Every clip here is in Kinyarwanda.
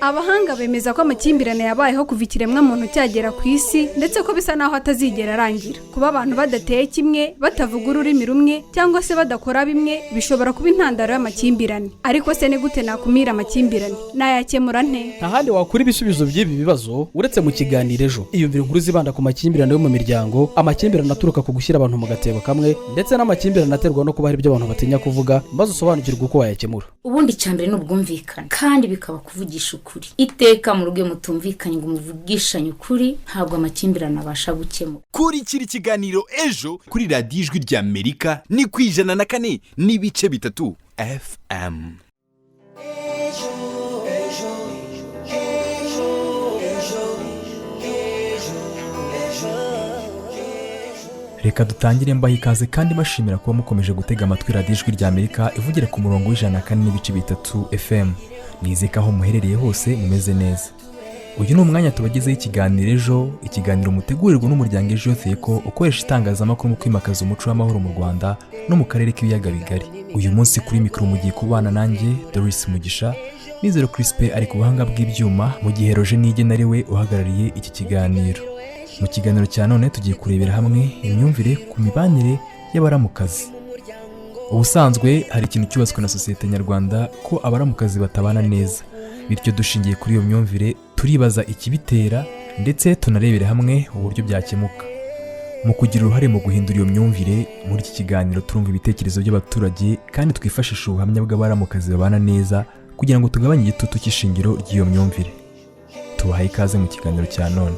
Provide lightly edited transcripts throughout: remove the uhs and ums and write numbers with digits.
Abahanga bemeza ko amakimbirane yabayeho kuva ikiremwamuntu cyagera ku isi, ndetse ko bisa n'aho atazigera arangira. Kuba abantu badateye kimwe, batavuga ururimi rumwe cyangwa se badakora bimwe, bishobora kuba intandaro y'amakimbirane. Ariko se ni gute nakumira amakimbirane? Nayakemura nte? Nta handi wakura ibisubizo by'ibi bibazo uretse mu kiganiro Ejo. Iyumvira inkuru zibanda ku makimbirane yo mu miryango, amakimbirane aturuka ku gushyira abantu mu gatebo kamwe, ndetse n'amakimbirane aterwa no kuba hari ibyo abantu batinya kuvuga, maze usobanukirwe uko wayakemura. Ubundi icya mbere ni ubwumvikane, kandi bikaba kuvugisha ukuri iteka. Mu rugo iyo mutumvikanye ngo muvugishanye ukuri, ntabwo amakimbirane abasha gukemuka. Kurikira ikiganiro Ejo kuri Radiyo Ijwi ry'Amerika, ni ku 104.3 FM. Reka dutangire mbaha ikaze kandi bashimira kuba mukomeje gutega amatwi Radiyo Ijwi ry'Amerika ivugira ku murongo w'104.3 FM. Nizeye ko aho muherereye hose mumeze neza. Uyu ni umwanya tubagezeho ikiganiro Ejo, ikiganiro mutegurirwa n'umuryango Ejo Youth ukoresha itangazamakuru mu kwimakaza umuco w'amahoro mu Rwanda no mu karere k'Ibiyaga Bigari. Uyu munsi kuri mikoro mugiye kubana nanjye Doris Mugisha. Mizero Crispin ari ku buhanga bw'ibyuma, mu gihe Roger Nigena ari we uhagarariye iki kiganiro. Mu kiganiro cya none tugiye kurebera hamwe imyumvire ku mibanire y'abaramukazi. Ubusanzwe hari ikintu cyubatswe na sosiyete nyarwanda ko abaramukazi batabana neza. Bityo dushingiye kuri iyo myumvire, turibaza ikibitera, ndetse tunarebere hamwe uburyo byakemuka. Mu kugira uruhare mu guhindura iyo myumvire, muri iki kiganiro turumva ibitekerezo by'abaturage kandi twifashisha ubuhamya bw'abaramukazi babana neza kugira ngo tugabanye igitutu cy'ishingiro ry'iyo myumvire. Tubahaye ikaze mu kiganiro cya none.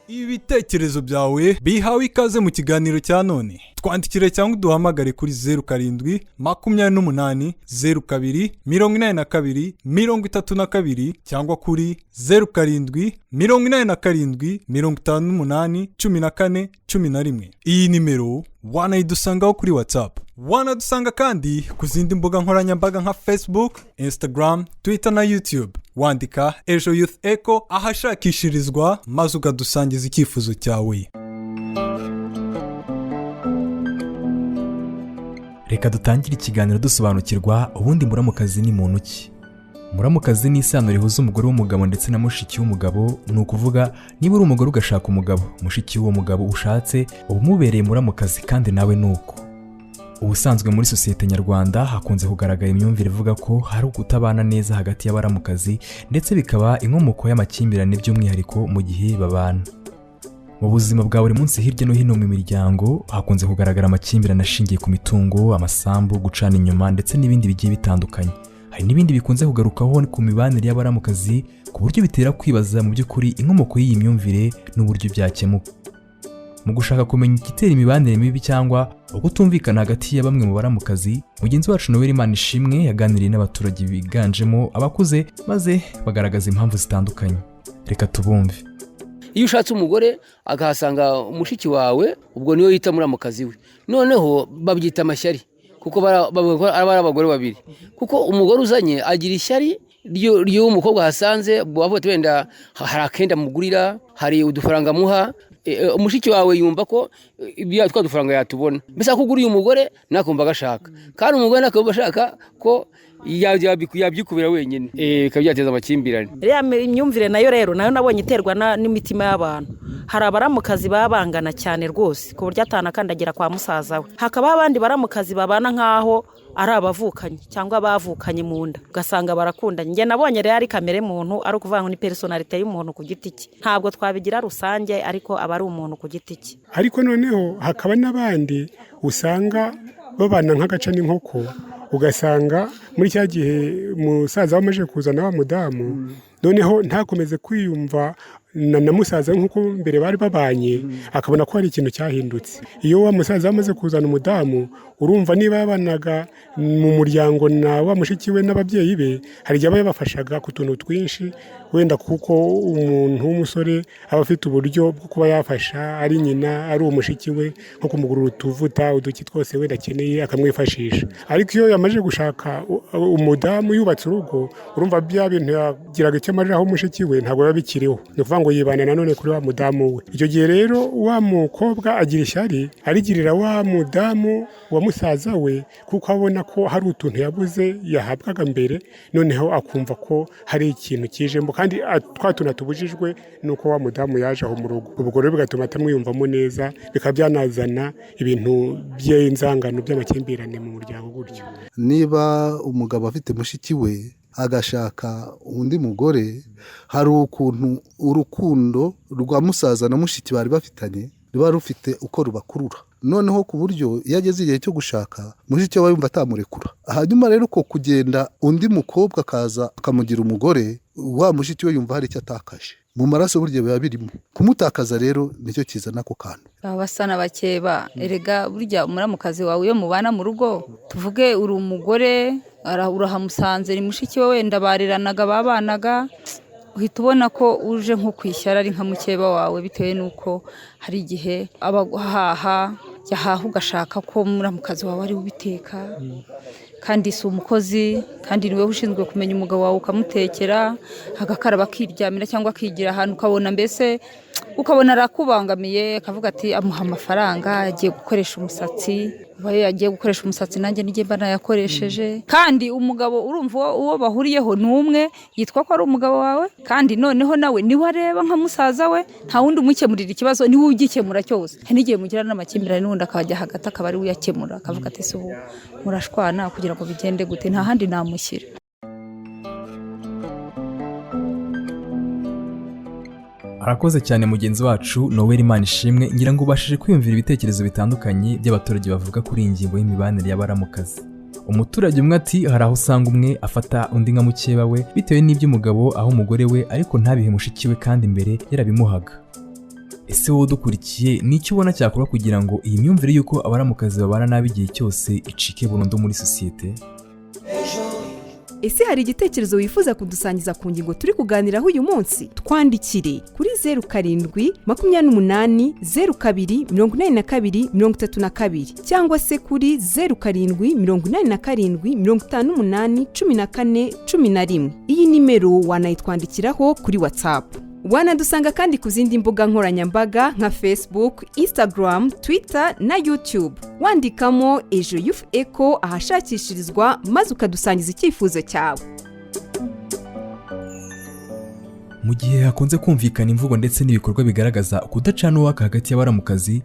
Ibitekerezo byawe bihawe ikaze mu kiganiro cya none. Twandikire cyangwa uduhamagare kuri 0728028232 cyangwa kuri 0787581411. Iyi nimero wanayidusangaho kuri WhatsApp. Wanadusanga kandi ku zindi mbuga nkoranyambaga nka Facebook, Instagram, Twitter na YouTube, wandika Ejo Youth Echo ahashakishirizwa, maze ukadusangiza icyifuzo cyawe. Reka dutangire ikiganiro dusobanukirwa ubundi muramukazi ni muntu ki. Muramukazi ni isano rihuza umugore w'umugabo ndetse na mushiki w'umugabo. Ni ukuvuga, niba uri umugore ugashaka umugabo, mushiki w'uwo mugabo ushatse uba umubereye muramukazi, kandi nawe ni uko. Ubusanzwe muri sosiyete nyarwanda hakunze kugaragara imyumvire ivuga ko hari ukutabana neza hagati y'abaramukazi, ndetse bikaba inkomoko y'amakimbirane, by'umwihariko mu gihe babana. Mu buzima bwa buri munsi, hirya no hino mu miryango hakunze kugaragara amakimbirane ashingiye ku mitungo, amasambu, gucana inyuma ndetse n'ibindi bigiye bitandukanye. Hari n'ibindi bikunze kugarukaho ku mibanire y'abaramukazi, ku buryo bitera kwibaza mu by'ukuri inkomoko y'iyi myumvire n'uburyo byakemuka. Mu gushaka kumenya igitera imibanire mibi cyangwa ukutumvikana hagati ya bamwe mu baramukazi, mugenzi wacu Noel Imanishimwe yaganiriye n'abaturage biganjemo abakuze, maze bagaragaza impamvu zitandukanye. Reka tubumve. Iyo ushatse umugore akahasanga mushiki wawe, ubwo niyo yita muramukazi we. Noneho babyita amashyari, kuko bavuga ko aba ari abagore babiri, kuko umugore uzanye agira ishyari ry'uwo mukobwa ahasanze. Bavuga ati wenda hari akenda amugurira, hari udufaranga amuha. Mushiki wawe yumva ko twa dufaranga yatubona, mbese akuguriye umugore nakumva agashaka, kandi umugore nakumva ashaka ko yabyikubira wenyine, bikaba byateza amakimbirane. Iriya imyumvire nayo rero nayo nabonye iterwa n'imitima y'abantu. Hari abaramukazi baba bangana cyane rwose, ku buryo atanakandagira kwa musaza we. Hakabaho abandi baramukazi babana nk'aho ari abavukanye cyangwa bavukanye mu nda, ugasanga barakundanye. Njye nabonye rero ari kamere muntu, ari ukuvuga ngo ni personnalité y'umuntu ku giti cye. Ntabwo twabigira rusange, ariko aba ari umuntu ku giti cye. Ariko noneho hakaba n'abandi usanga babana nk'agaca n'inkoko, ugasanga muri cya gihe musaza we amaze kuzana wa mudamu, noneho ntakomeze kwiyumva na musaza we nk'uko mbere bari babanye, akabona ko hari ikintu cyahindutse. Iyo wa musaza we amaze kuzana umudamu, urumva niba yabanaga mu muryango na wa mushiki we n'ababyeyi be, hari igihe aba yabafashaga ku tuntu twinshi wenda, kuko umuntu w'umusore aba afite uburyo bwo kuba yafasha, ari nyina ari uwo mushiki we, nko kumugurira utuvuta, uduki twose wenda akeneye akamwifashisha. Ariko iyo yamaze gushaka umudamu, yubatse urugo, urumva bya bintu yagiraga icyo amariraho mushiki we ntabwo biba bikiriho. Ni ukuvuga ngo yibana nanone kuri wa mudamu we. Icyo gihe rero wa mukobwa agira ishyari, arigirira wa mudamu wa musaza we, kuko abona ko hari utuntu yabuze yahabwaga mbere, noneho akumva ko hari ikintu kijemo, kandi twa tuntu atubujijwe nuko wa mudamu yaje aho mu rugo. Ubwo rero bigatuma atamwiyumvamo neza, bikaba byanazana ibintu by'inzangano, by'amakimbirane mu muryango gutyo. Niba umugabo afite mushiki we agashaka undi mugore, hari ukuntu urukundo rwa musaza na mushiki bari bafitanye ruba rufite uko rubakurura, noneho ku buryo iyo ageze igihe cyo gushaka, mushiki we aba yumva atamurekura. Hanyuma rero uko kugenda undi mukobwa akaza akamugira umugore, wa mushiki we yumva hari icyo atakaje mu maraso. Burya biba birimo kumutakaza, rero nicyo kizana ako kantu. Baba basa n'abakeba. Erega burya umuramukazi wawe iyo mubana mu rugo, tuvuge uri umugore, urahamusanze, ni mushiki we, wenda bareranaga, babanaga, uhita ubona ko uje nko kwishyara ari nka mukeba wawe, bitewe n'uko hari igihe aba ahaha, yahaha ugashaka ko muramukazi wawe ari we ubiteka, kandi si umukozi, kandi ni wowe ushinzwe kumenya umugabo wawe, ukamutekera agakaraba, akiryamira cyangwa akigira ahantu, ukabona mbese ukabona arakubangamiye, akavuga ati amuha amafaranga agiye gukoresha umusatsi, aba yagiye gukoresha umusatsi, nanjye nijye mba nayakoresheje. Kandi umugabo urumva uwo bahuriyeho ni umwe, yitwa ko ari umugabo wawe, kandi noneho nawe niwe areba nka musaza we, nta wundi umukemurira ikibazo, niwe ugikemura cyose. Hari n'igihe mugirana n'amakimbirane n'ubundi akajya hagati akaba ari we uyakemura, akavuga ati ese ubu murashwana kugira ngo bigende gute, nta handi namushyira. Arakoze cyane mugenzi wacu Noel Imanishimwe. Ngira ngo ubashije kwiyumvira ibitekerezo bitandukanye by'abaturage bavuga kuri iyi ngingo y'imibanire y'abaramukazi. Umuturage umwe ati hari aho usanga umwe afata undi nka mukeba we bitewe n'ibyo umugabo aho umugore we, ariko ntabihe mushiki we kandi mbere yarabimuhaga. Ese wowe udukurikiye, ni icyo ubona cyakorwa kugira ngo iyi myumvire y'uko abaramukazi babana nabi igihe cyose icike burundu muri sosiyete? Ese hari igitekerezo wifuza kudusangiza ku ngingo turi kuganiraho uyu munsi? Twandikire kuri 0728 02 82 32 cyangwa se kuri 0787 58 14 11. Iyi nimero wanayitwandikiraho kuri WhatsApp. Wanadusanga kandi ku zindi mbuga nkoranyambaga nka Facebook, Instagram, Twitter na YouTube, wandikamo Ejo Youth Echo ahashakishirizwa, maze ukadusangiza icyifuzo cyawe. Mu gihe hakunze kumvikana imvugo ndetse n'ibikorwa bigaragaza kudacana uwaka hagati y'abaramukazi,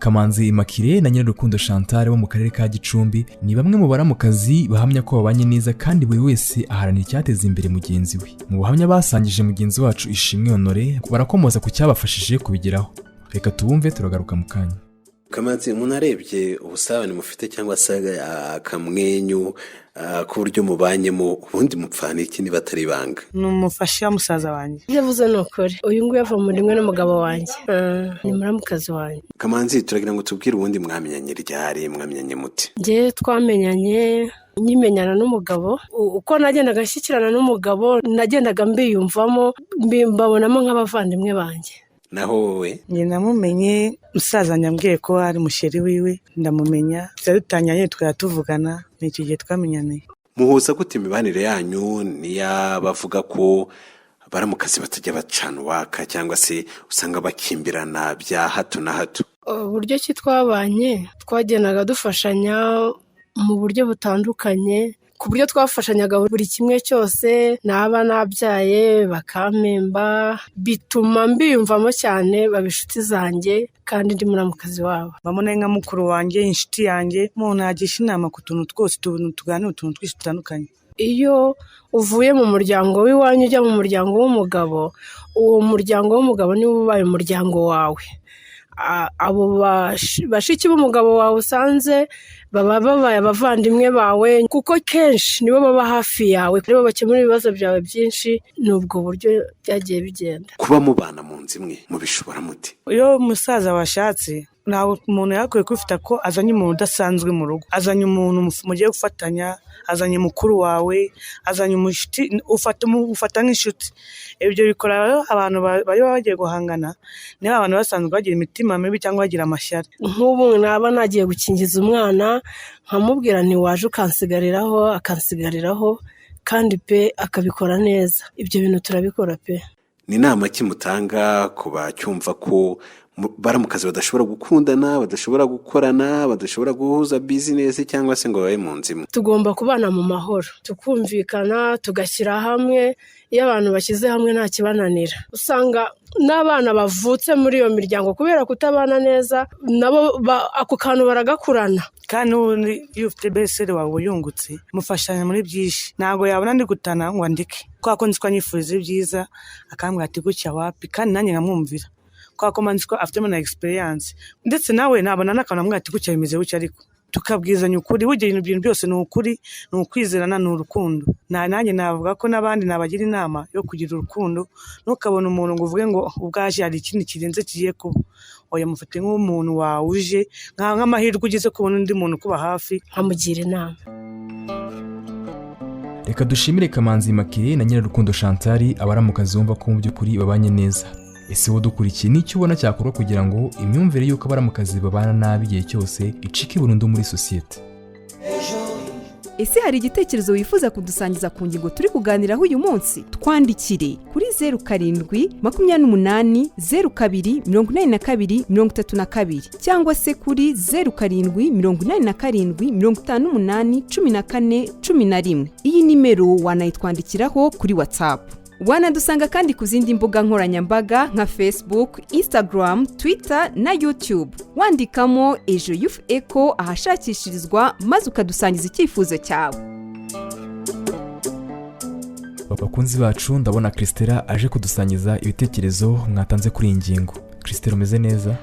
Kamanzi Immaculée na Nyirarukundo Chantal bo mu karere ka Gicumbi ni bamwe mu baramukazi bahamya ko babanye neza, kandi buri wese aharanira icyateza imbere mugenzi we. Mu buhamya basangije mugenzi wacu Ishimwe Honore, barakomoza ku cyabafashije kubigeraho. Reka tubumve, turagaruka mu kanya. Kamanzi, umuntu arebye ubusabane mufite cyangwa se akamwenyu k'uburyo mubanyemo, ubundi mupfana iki niba atari ibanga? Ni umufasha wa musaza wanjye. Ibyo avuze ni ukuri. Uyu nguyu ava muri rimwe n'umugabo wanjye, ni muramukazi wanjye. Kamanzi, turagira ngo tubwire, ubundi mwamenyanye ryari, mwamenyanye muti? Njyewe twamenyanye nyimenyana n'umugabo. Uko nagendaga nshyikirana n'umugabo, nagendaga mbiyumvamo, mbabonamo nk'abavandimwe banjye. Naho wowe? Njye namumenye musaza nyambwiye ko ari musheri wiwe, ndamumenya dutangiranye tukajya tuvugana, ni icyo gihe twamenyaniye. Muhuza gute imibanire yanyu n'iy'abavuga ko baramukazi batajya bacana uwaka, cyangwa se usanga bakimbirana bya hato na hato? Uburyo ki twabanye, twagendaga dufashanya mu buryo butandukanye, ku buryo twafashanyaga buri kimwe cyose. Naba nabyaye bakampemba, bituma mbiyumvamo cyane, baba inshuti zanjye kandi ndi muramukazi wabo. Mbamona nka mukuru wanjye, inshuti yanjye, umuntu yagisha inama ku tuntu twose, tuganira utuntu twinshi dutandukanye. Iyo uvuye mu muryango w'iwanyu ujya mu muryango w'umugabo, uwo muryango w'umugabo niwo ubaye umuryango wawe. Abo bashiki b'umugabo wawe usanze baba babaye abavandimwe bawe, kuko kenshi nibo baba hafi yawe, nibo bakemura ibibazo byawe byinshi. Ni ubwo buryo byagiye bigenda. Kuba mubana mu nzu imwe mubishobora muti? Iyo umusaza washatse, ntabwo umuntu yakwiye kwifata ko azanye umuntu udasanzwe mu rugo, azanye umuntu mugiye gufatanya, azanye mukuru wawe, azanye umushuti, ufata nk'inshuti. Ibyo bikora rero abantu bari bagiye guhangana, niba abantu basanzwe bagira imitima mibi cyangwa bagira amashyari. Nk'ubu naba nagiye gukingiza umwana, nkamubwira nti waje ukansigariraho, akansigariraho kandi pe akabikora neza. Ibyo bintu turabikora pe. Ni inama ki mutanga ku bacyumva ko baramukazi badashobora gukundana, badashobora gukorana, badashobora guhuza bizinesi cyangwa se ngo babe mu nzu imwe? Tugomba kubana mu mahoro, tukumvikana, tugashyira hamwe. Iyo abantu bashyize hamwe nta kibananira. Usanga n'abana bavutse muri iyo miryango, kubera kutabana neza, nabo ako kantu baragakurana. Kandi n'ubundi iyo ufite belle-sœur wawe yungutse, mufashanya muri byinshi. Ntabwo yabona ndi gutana ngo andike, kubera ko nzi ko anyifuriza ibyiza, akambwira ati gutya wapi, kandi nanjye nkamwumvira, kubera ko nzi ko afitemo na experience. Ndetse nawe nabona n'akantu amubwira ati gutya bimeze gutya, ariko tukabwizanya ukuri. Burya ibintu byose ni ukuri, ni ukwizerana, ni urukundo. Nanjye navuga ko n'abandi nabagira inama yo kugira urukundo. Ntukabone umuntu ngo uvuge ngo ubwaje hari ikindi kirenze kigiye kuba. Oya, mufate nk'umuntu wawe uje, nk'amahirwe ugize kubona undi muntu ukuba hafi. Nkamugira inama. Reka dushimire Kamanzi Makire na Nyirarukundo Chantal, abaramukazi bumva ko mu by'ukuri babanye neza. Ese wowe udukurikiye, n'icyo ubona cyakorwa kugira ngo imyumvire y'uko abaramukazi babana nabi igihe cyose icike burundu muri sosiyete? Ese hari igitekerezo wifuza kudusangiza ku ngingo turi kuganiraho uyu munsi? Twandikire kuri 0728028232 cyangwa se kuri 0787581411. Iyi nimero wanayitwandikiraho kuri WhatsApp. Wanadusanga kandi ku zindi mbuga nkoranyambaga nka Facebook, Instagram, Twitter na YouTube, wandikamo Ejo Youth Echo ahashakishirizwa, maze ukadusangiza icyifuzo cyawe. Bakunzi bacu, ndabona Christella aje kudusangiza ibitekerezo mwatanze kuri iyi ngingo. Christella, umeze neza?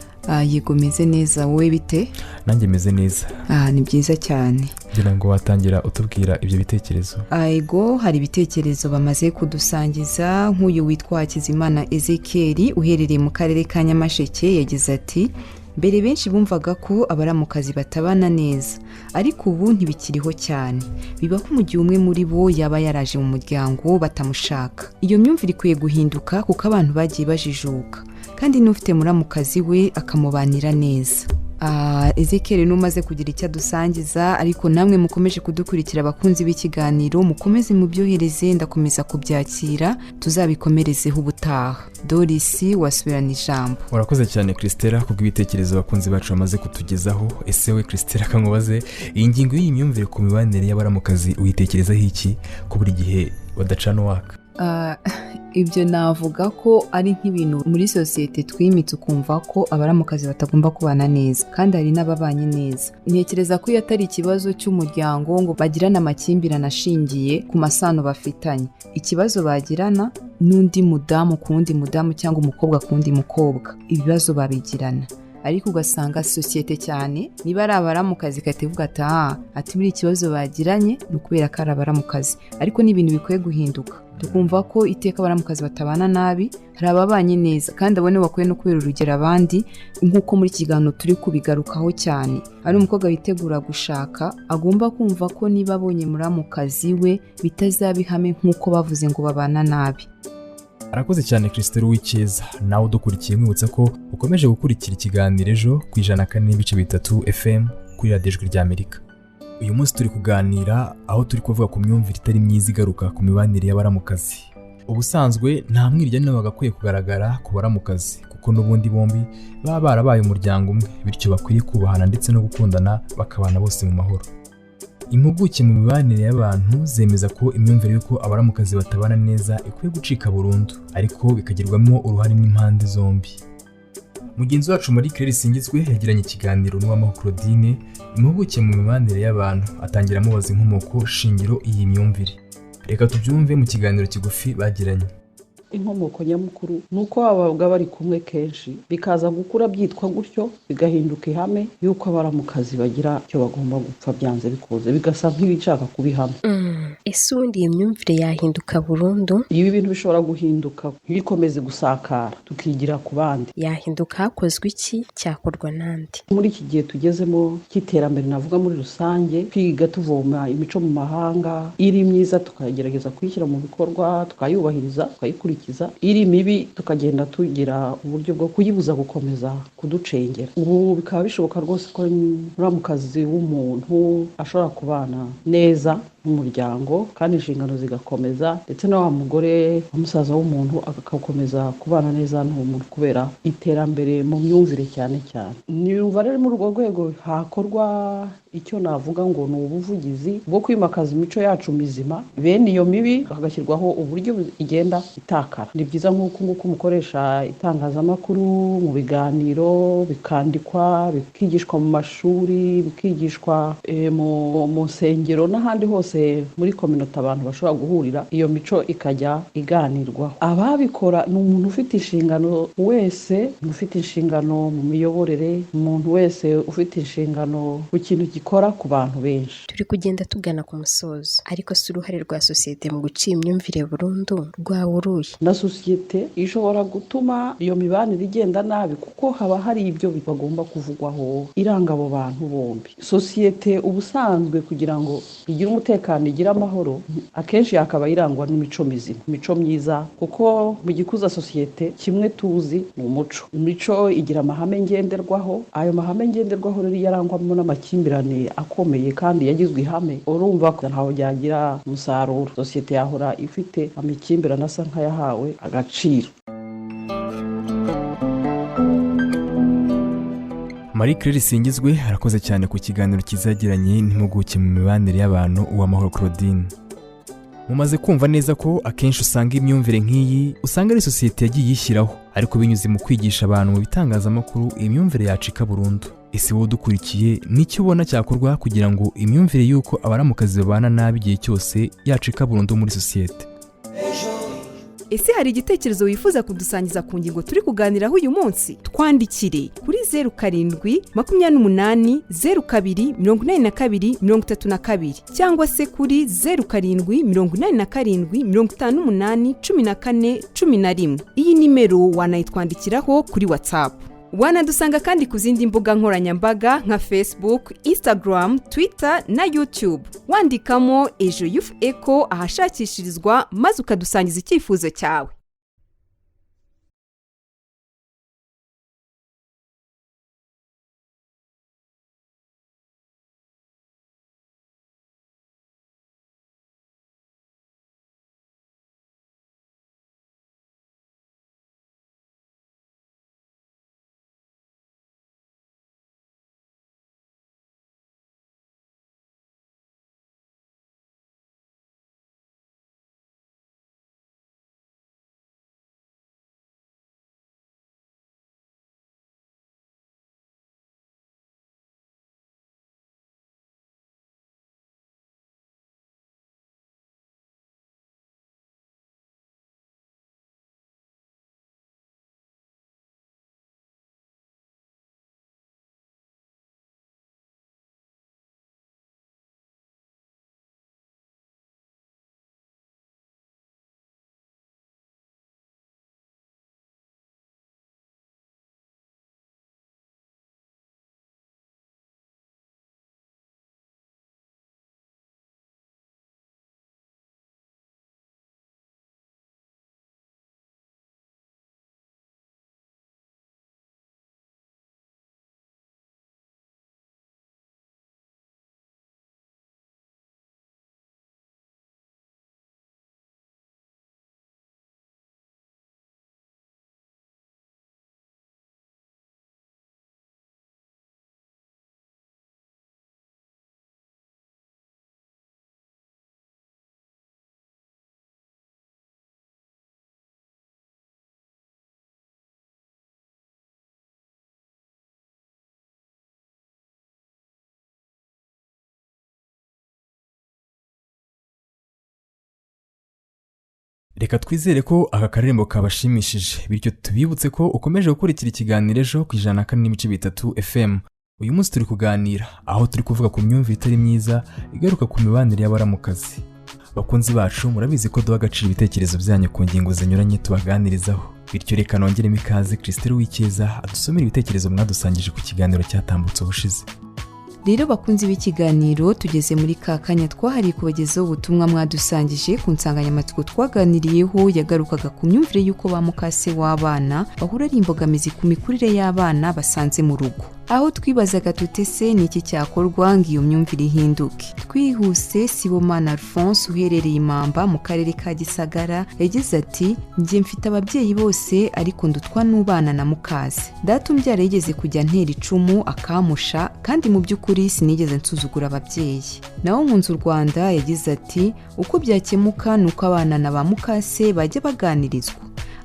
Yego, meze neza. Wowe bite? Nanjye meze neza. Ni byiza cyane. Ngira ngo watangira utubwira ibyo bitekerezo. Yego, hari ibitekerezo bamaze kudusangiza, nk'uyu witwa Hakizimana Ezekiel uherereye mu karere ka Nyamasheke, yagize ati: "Mbere benshi bumvaga ko abaramukazi batabana neza, ariko ubu ntibikiriho cyane. Bibaho mu gihe umwe muri bo yaba yaraje mu muryango batamushaka. Iyo myumvire ikwiye guhinduka kuko abantu bagiye bajijuka, kandi n'ufite muramukazi we akamubanira neza." Ezekiel n'umaze kugira icyo adusangiza, ariko namwe mukomeje kudukurikira, abakunzi b'ikiganiro, mukomeze mubyohereze, ndakomeza kubyakira, tuzabikomerezeho ubutaha. Dorisi, wasubirana ijambo. Urakoze cyane Christella kubw'ibitekerezo abakunzi bacu bamaze kutugezaho. Ese we Christella, kankubaze, iyi ngingo y'iyi myumvire ku mibanire y'abaramukazi uyitekerezaho iki, ko buri gihe badacana uwaka? Ibyo navuga ko ari nk'ibintu muri sosiyete twimitse, ukumva ko abaramukazi batagomba kubana neza, kandi hari n'ababanye neza. Ntekereza ko iyo atari ikibazo cy'umuryango ngo bagirane amakimbirane ashingiye ku masano bafitanye, ikibazo bagirana n'undi mudamu ku wundi mudamu cyangwa umukobwa ku wundi mukobwa, ibibazo babigirana. Ariko ugasanga sosiyete cyane, niba ari abaramukazi, igahita ivuga ati aha, ati muri ikibazo bagiranye ni ukubera ko ari abaramukazi. Ariko ni ibintu bikwiye guhinduka, tukumva ko iteka abaramukazi batabana nabi, hari ababanye neza, kandi abo nibo bakwiye no kubera urugero abandi, nk'uko muri iki kiganiro turi kubigarukaho cyane. Ari umukobwa witegura gushaka, agomba kumva ko niba abonye muramukazi we bitazaba ihame nk'uko bavuze ngo babana nabi. Arakoze cyane Christelle Uwicyeza. Nawe udukurikiye, mwibutsa ko ukomeje gukurikira ikiganiro Ejo ku 104.3 FM kuri Radiyo Ijwi ry'Amerika. Uyu munsi turi kuganira aho turi kuvuga ku myumvire itari myiza igaruka ku mibanire y'abaramukazi. Ubusanzwe nta mwiryane bagakwiye kugaragara ku baramukazi, kuko n'ubundi bombi baba barabaye umuryango umwe, bityo bakwiye kubahana ndetse no gukundana, bakabana bose mu mahoro. Impuguke mu mibanire y'abantu zemeza ko imyumvire y'uko abaramukazi batabana neza ikwiye gucika burundu, ariko bikagirwamo uruhare n'impande zombi. Mugenzi wacu Marie Claire Singizwe yagiranye ikiganiro n'Uwamahoro Claudine, impuguke mu mibanire y'abantu, atangira amubaza inkomoko shingiro iyi myumvire. Reka tubyumve mu kiganiro kigufi bagiranye. Inkomoko nyamukuru ni uko babaga bari kumwe kenshi, bikaza gukura byitwa gutyo, bigahinduka ihame y'uko abaramukazi bagira icyo bagomba gupfa byanze bikunze, bigasa nk'ibishaka kuba ihame. Ese ubundi iyi myumvire yahinduka burundu? Ibi bintu bishobora guhinduka ntibikomeze gusakara, tukigira ku bandi. Yahinduka hakozwe iki? Cyakorwa n'andi? Muri iki gihe tugezemo cy'iterambere, navuga muri rusange, kwiga tuvoma imico mu mahanga iri myiza, tukagerageza kuyishyira mu bikorwa, tukayubahiriza, tukayikurikiza, iri mibi tukagenda tugira uburyo bwo kuyibuza gukomeza kuducengera. Ubu bikaba bishoboka rwose ko muramukazi w'umuntu ashobora kubana neza. nk'umuryango, kandi inshingano zigakomeza, ndetse na wa mugore wa musaza w'umuntu agakomeza kubana neza n'uwo muntu kubera iterambere mu myumvire cyane cyane. Niyumva rero muri urwo rwego hakorwa icyo navuga ngo ni ubuvugizi bwo kwimakaza imico yacu mizima, bene iyo mibi hagashyirwaho uburyo igenda itakara. Ni byiza nk'uko nguko mukoresha itangazamakuru mu biganiro, bikandikwa, bikigishwa mu mashuri, bikigishwa mu nsengero n'ahandi hose muri kominota abantu bashobora guhurira, iyo mico ikajya iganirwaho. Ababikora ni umuntu ufite inshingano wese, ufite inshingano mu miyoborere, umuntu wese ufite inshingano ku kintu gikora ku bantu benshi. Turi kugenda tugana ku musozo, ariko si uruhare rwa sosiyete mu guca imyumvire burundu rwawuruye. Na sosiyete ishobora gutuma iyo mibanire igenda nabi, kuko haba hari ibyo bagomba kuvugwaho iranga abo bantu bombi. Sosiyete ubusanzwe kugira ngo igire umutekano, igire amahoro, akenshi yakaba irangwa n'imico mizima, imico myiza, kuko mu gikuza sosiyete kimwe tuzi ni umuco. Imico igira amahame ngenderwaho, ayo mahame ngenderwaho rero yarangwamo n'amakimbirane akomeye kandi yagizwe ihame, urumva ko ntaho byagira umusaruro. Sosiyete yahora ifite amakimbirane asa nk'ayahawe agaciro. Marie Claire Singizwe arakoze cyane ku kiganiro kizagiranye n'impuguke mu mibanire y'abantu Uwamahoro Claudine. Mumaze kumva neza ko akenshi usanga imyumvire nk'iyi usanga ari sosiyete yagiye yishyiraho, ariko binyuze mu kwigisha abantu mu bitangazamakuru imyumvire yacika burundu. Ese wowe udukurikiye n'icyo ubona cyakorwa kugira ngo imyumvire y'uko abaramukazi babana nabi igihe cyose yacika burundu muri sosiyete? Ese hari igitekerezo wifuza kudusangiza ku ngingo turi kuganiraho uyu munsi? Twandikire kuri 07 28 02 82 32 cyangwa se kuri 07 87 58 14 11. Iyi nimero wanayitwandikiraho kuri WhatsApp. Wanadusanga kandi ku zindi mbuga nkoranyambaga nka Facebook, Instagram, Twitter na YouTube. Wandikamo Ejo Youth Echo ahashakishirizwa maze ukadusangiza icyifuzo cyawe. Reka twizere ko aka karembo kabashimishije, bityo tubibutse ko ukomeje gukurikira ikiganiro Ejo ku 104.3 FM. Uyu munsi turi kuganira aho turi kuvuga ku myumvire itari myiza igaruka ku mibanire y'abaramukazi. Bakunzi bacu, murabizi ko duha agaciro ibitekerezo byanyu ku ngingo zinyuranye tubaganirizaho, bityo reka nongeremo ikaze Christelle Uwicyeza adusomera ibitekerezo mwadusangije ku kiganiro cyatambutse ubushize. Rero bakunzi b'ikiganiro, tugeze muri ka kanya twahariye kubagezaho ubutumwa mwadusangije ku nsanganyamatsiko twaganiriyeho yagarukaga ku myumvire y'uko ba mukase w'abana bahura ari imbogamizi ku mikurire y'abana basanze mu rugo. Aho twibazaga tutese ni iki cyakorwa ngo iyo myumvire ihinduke. Twihuse, Sibomana Alphonse uherereye Imamba mu karere ka Gisagara yagize ati: "Njye mfite ababyeyi bose, ariko ndutwa n'ubana na mukase. Data umbyara yigeze kujya ntera icumu akamusha, kandi mu by'ukuri sinigeze nsuzugura ababyeyi." Naho Nkunze u Rwanda yagize ati: "Uko byakemuka ni uko abana na ba mukase bajya baganirizwa,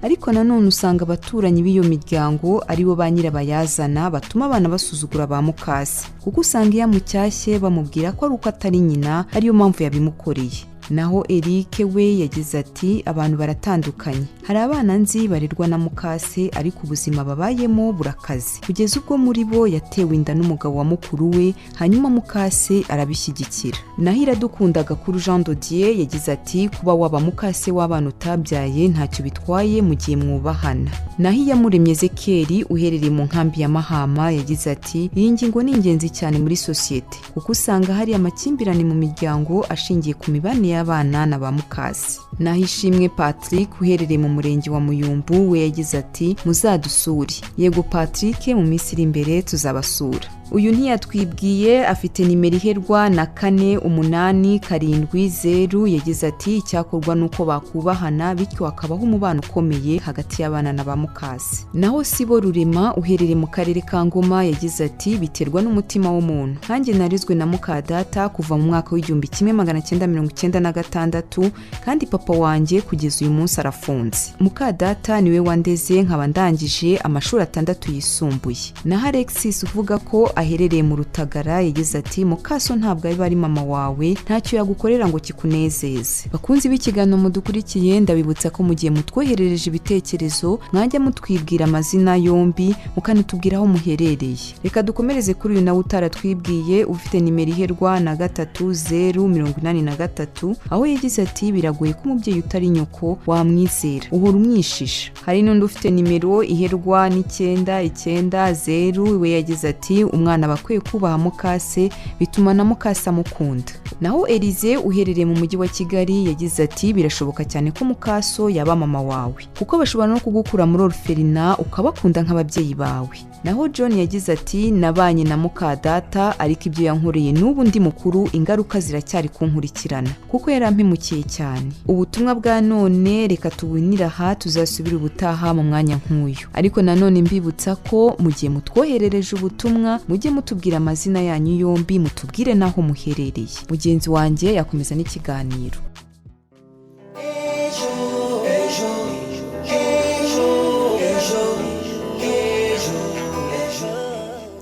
ariko nanone usanga abaturanyi b'iyo miryango aribo ba nyirabayazana batuma abana basuzugura ba mukase, kuko usanga iyo amucyashye bamubwira ko ari uko atari nyina ariyo mpamvu yabimukoreye." Naho Eric we yagize ati: "Abantu baratandukanye, hari abana nzi barerwa na mukase ariko ubuzima babayemo burakaze, kugeza ubwo muri bo yatewe inda n'umugabo wa mukuru we, hanyuma mukase arabishyigikira." Naho Iradukunda Gakuru Jean Dodier yagize ati: "Kuba waba mukase w'abana utabyaye ntacyo bitwaye mu gihe mwubahana." Naho Iyamuremye Ezekeri uherereye mu nkambi ya Mahama yagize ati: "Iyi ngingo ni ingenzi cyane muri sosiyete, kuko usanga hari amakimbirane mu miryango ashingiye ku mibanire y'abana na ba mukase." Naho Ishimwe Patrick uherereye mu murenge wa Muyumbu we yagize ati: "Muzadusure." Yego Patrick, mu minsi iri imbere tuzabasura. Uyu ntiyatwibwiye, afite nimero iherwa na 4870, yagize ati: "Icyakorwa ni uko bakubahana, bityo hakabaho umubano ukomeye hagati y'abana na ba mukase." Naho Sibo Rurema uherereye mu karere ka Ngoma yagize ati: "Biterwa n'umutima w'umuntu. Nkanjye narezwe na mukadata kuva mu mwaka w'1996, kandi papa wanjye kugeza uyu munsi arafunze. Mukadata niwe wandeze nkaba ndangije amashuri 6 yisumbuye." Naho Alexis uvuga ko aherereye mu Rutagara yagize ati: "Mukaso ntabwo ari ari mama wawe, ntacyo yagukorera ngo kikunezeze." Bakunzi b'ikiganiro mudukurikiye, ndabibutsa ko mu gihe mutwoherereje ibitekerezo mwajya mutwibwira amazina yombi, mukanatubwira aho muherereye. Reka dukomereze kuri uyu nawe utaratwibwiye ufite nimero iherwa na 3083, aho yagize ati: "Biragoye ko umubyeyi utari nyoko wamwizera, uhora umwishisha." Hari n'undi ufite nimero iherwa n'990, we yagize ati: "Umwana bakwiye kubaha mukase, bituma na mukase amukunda." Naho Elize uherereye mu mujyi wa Kigali yagize ati: "Birashoboka cyane ko mukaso yaba mama wawe, kuko bashobora no kugukura muri orphelinat ukabakunda nk'ababyeyi bawe." Naho John yagize ati: "Nabanye na mukadata, ariko ibyo yankoreye n'ubu ndi mukuru ingaruka ziracyari kunkurikirana, kuko yarampemukiye cyane." Ubutumwa bwa none reka tubunire aha, tuzasubira ubutaha mu mwanya nk'uyu. Ariko nanone mbibutsa ko mu gihe mutwoherereje ubutumwa mujye mutubwira amazina yanyu yombi, mutubwire n'aho muherereye. Mugenzi wanjye yakomeza n'ikiganiro.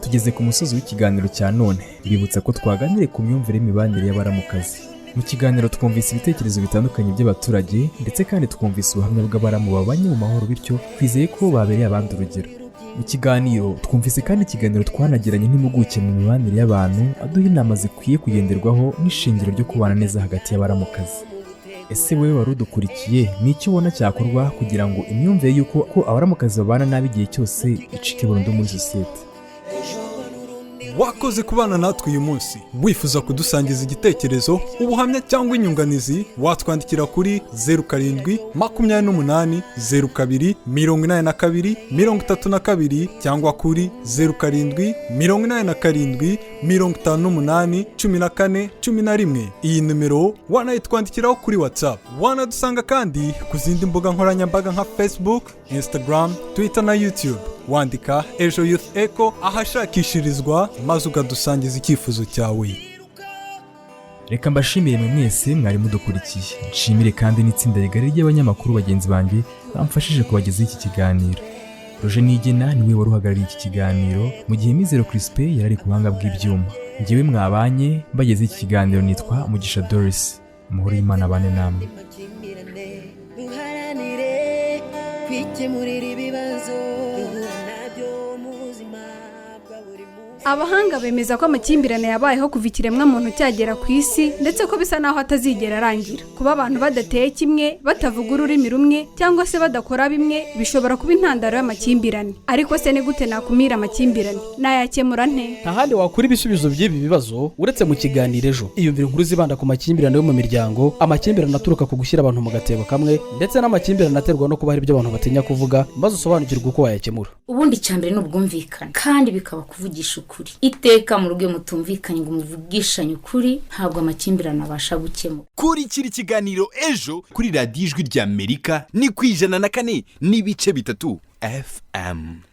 Tugeze ku musozi w'ikiganiro cya none, mbibutsa ko twaganiriye ku myumvire y'imibanire y'abaramukazi. Mu kiganiro twumvise ibitekerezo bitandukanye by'abaturage, ndetse kandi twumvise ubuhamya bw'abaramu babanye mu mahoro, bityo twizeye ko babereye abandi urugero. Mu kiganiro twumvise kandi ikiganiro twanagiranye n'impuguke mu mibanire y'abantu, aduha inama zikwiye kugenderwaho n'ishingiro ryo kubana neza hagati y'abaramukazi. Ese wowe wari udukurikiye, ni icyo ubona cyakorwa kugira ngo imyumvire y'uko ko abaramukazi babana nabi igihe cyose icike burundu muri sosiyete? Wakoze kubana natwe uyu munsi. Wifuza kudusangiza igitekerezo, ubuhamya cyangwa inyunganizi, watwandikira kuri 07 28 02 82 32 cyangwa kuri 07 87 58 14 11. Iyi nimero wanayitwandikiraho kuri WhatsApp. Wanadusanga kandi ku zindi mbuga nkoranyambaga nka Facebook, Instagram, Twitter na YouTube. Wandika Ejo Youth Echo ahashakishirizwa maze ukadusangiza icyifuzo cyawe. Reka mbashimire mwe mwese mwari mudukurikiye, nshimire kandi n'itsinda rigari ry'abanyamakuru bagenzi banjye bamfashije kubagezaho iki kiganiro. Roger Nigena niwe wari uhagarariye iki kiganiro, mu gihe Mizero Crispin yari ari ku buhanga bw'ibyuma. Njyewe mwabanye bageze iki kiganiro nitwa Mugisha Doris. Amahoro y'Imana abane namwe. Duharanire kwikemurira ibibazo duhura nabyo mu buzima bwa buri munsi. Abahanga bemeza ko amakimbirane yabayeho kuva ikiremwamuntu cyagera ku isi, ndetse ko bisa naho atazigera arangira. Kuba abantu badateye kimwe, batavuga ururimi rumwe cyangwa se badakora bimwe bishobora kuba intandaro y'amakimbirane. Ariko se ni gute nakumira amakimbirane? Nayakemura nte? Nta handi wakura ibisubizo by'ibi bibazo uretse mu kiganiro Ejo. Iyumvire inkuru zibanda ku makimbirane yo mu miryango, amakimbirane aturuka ku gushyira abantu mu gatebo kamwe, ndetse n'amakimbirane aterwa no kuba hari ibyo abantu batinya kuvuga, maze usobanukirwe uko wayakemura. Ubundi icya mbere ni ubwumvikane, kandi bikaba kuvugisha ukuri. Iteka mu rugo iyo mutumvikanye ngo muvugishanye ukuri, ntabwo amakimbirane abasha gukemuka. Kurikira ikiganiro Ejo kuri Radiyo Ijwi ry'Amerika, ni ku 104.3 FM.